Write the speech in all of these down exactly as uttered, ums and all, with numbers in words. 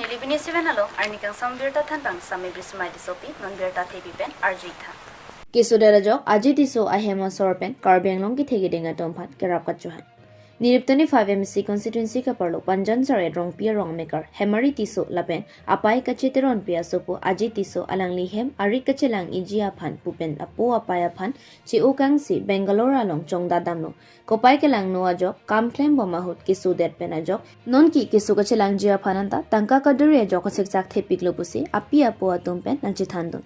Nilip News Seven along arni kangsam birta thanpang Sami Brismai Tissopi, non birta thepi pen arju-ik tha. Kesodet ajok Ajit Tisso ahem asor pen Karbi Anglong kethe keding atum aphan kerap kachohang. Nilip twenty-five M A C constituency kaparlo Panjan Sar-et Rongpi arong amekar Hemari Tisso lapen apei Kache Teronpi asopo Ajit Tisso alangli hem arit kachelang iji aphan pu pen apo apei aphan che-o kangsi Bangalore along chongdat damlo. Kopai kelangno ajok kam klembom ahut kesodet pen ajok nonke keso kachelangji aphan anta tangka kaduri ajok kachekchak thepiklo pusi api apo atum pen nangchethandun.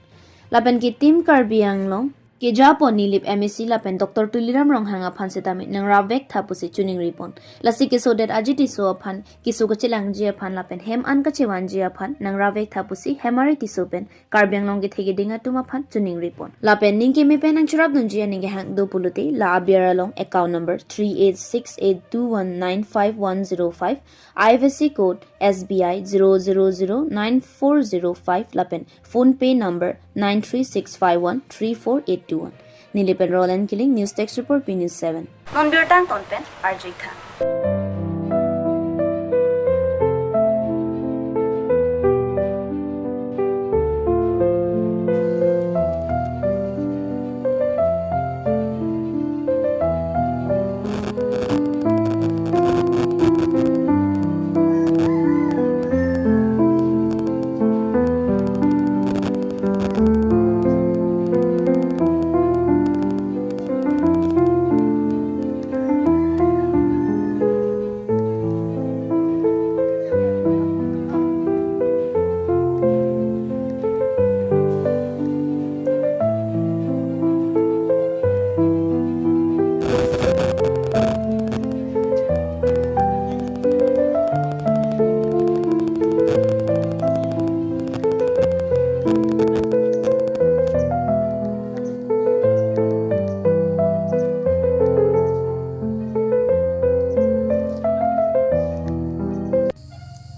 Lapen ke Team Karbi Anglong kejapon Nilip M A C lapen Doctor Tuliram Ronghang aphan setame nangravek tha pusi choningripon. Lasi kesodet Ajit Tisso aphan keso kachelangji aphan lapen hem an kachevanji aphan nangravek tha pusi Hemari Tisso pen Karbi Anglong kethe keding atum aphan choningripon. Lapen ning keme pen nangcherapdunji aning kehang do pulote la aber along account number three eight six eight two one nine five one zero five, I F S C code S B I zero zero zero nine four zero five lapen PhonePe number nine three six five one three four eight two one. Nilip pen Roland Killing, News Desk Report, P News Seven. Non birta angton pen arju-ik tha.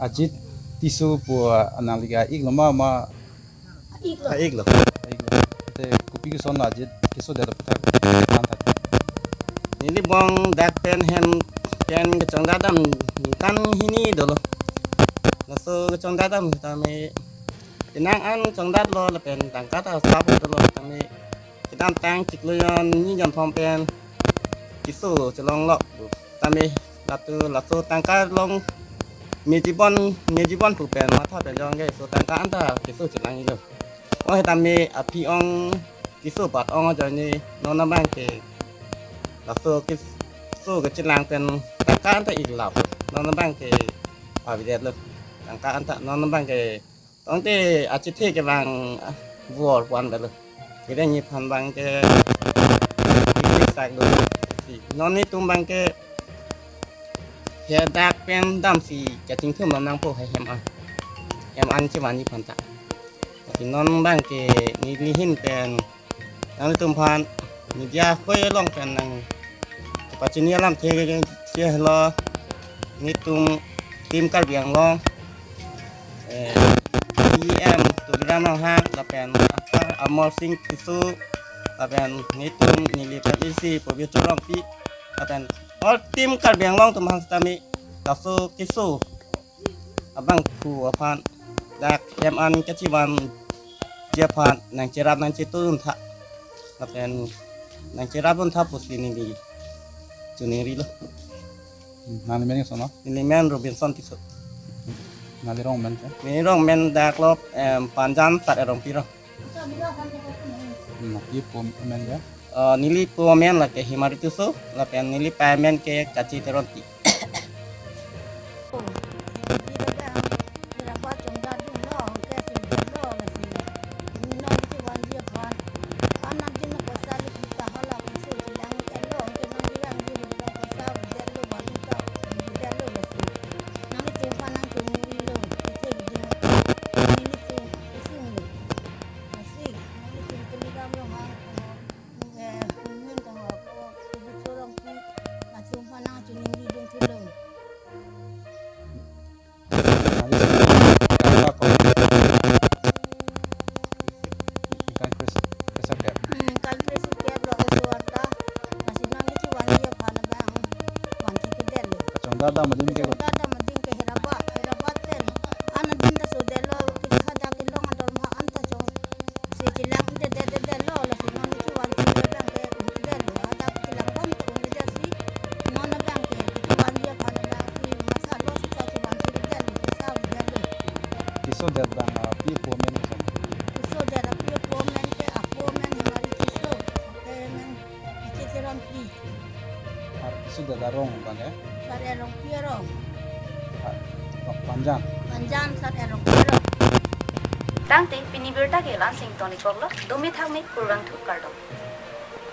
Ajit Tisso pu, ah, nangli ke ik lo ma, ma? Ik lo. Ah, ik lo. Ik lo. Te kopi koson lo Ajit kesodet aphuthak nang tha? Neli bong dak pen hem pen kachongdat dam ningkan hini dolo. Laso kachongdat dam tame penang an chongdatlo lapen tangka ta sap dolo tame kedamtang chiklo jon ni jon thom pen keso chelonglo tame latum laso tangka long mejibon mejibon pu pen matha pen jong ke so tangka anta keso chelang-iklo. Oh tame aphi ong keso pat ong ajoine non abang ke laso keso kachelang pen tangka anta ik lo. Non abang ke avidetlo tangka anta non abang ke tangte achethe kevang, ah, vor puan belo. Kede niphan abang ke iklik sak do. Si non netum abang ke he dak pen damsi kachingthum lo nangpo he hem an. Hem an chevan niphan ta. Si non abang ke neli hin pen nanglitum aphan media hoi along pen nangpachini alamthe ke si helo netum Team Karbi Anglong, eh, E M Tuliram Ronghang lapen Amarsing Tisso lapen netum Nilip M A C Pabitra Rongpi lapen all Team Karbi Anglong atum aphan setame laso keso abangphu aphan dak hem an kachevanji aphan nangcherap nangchetun tha lapen nangcherapdun tha pusi neli choningrilo. Hmm, nangli men koson lo? Neli men Robinson Tisso. Nangli rong men ke? Neli rong men dak lo, em, Panjan Sar-et Rongpi rong. Hmm, nangli po men ke? Eh, neli po men lake Hemari Tisso, lapen neli pei men ke Kache Teronpi. Kachongdat dam adim ke. Kachongdat dam adim ke Hyderabad, Hyderabad pen. An adim Kesodet abang api apo amen kosonlo? Kesodet api apo amen ke, apo amen Hemari Tisso, ante amen Keche Terangpi. Ar kesodet arong abang ke? Sar Erongpi arong. Ar Panjan? Panjan Sar Erongpi arong. Tangte pini birta ke la-ansi tonikroklo, dome thakme, kurvangthu, kardom.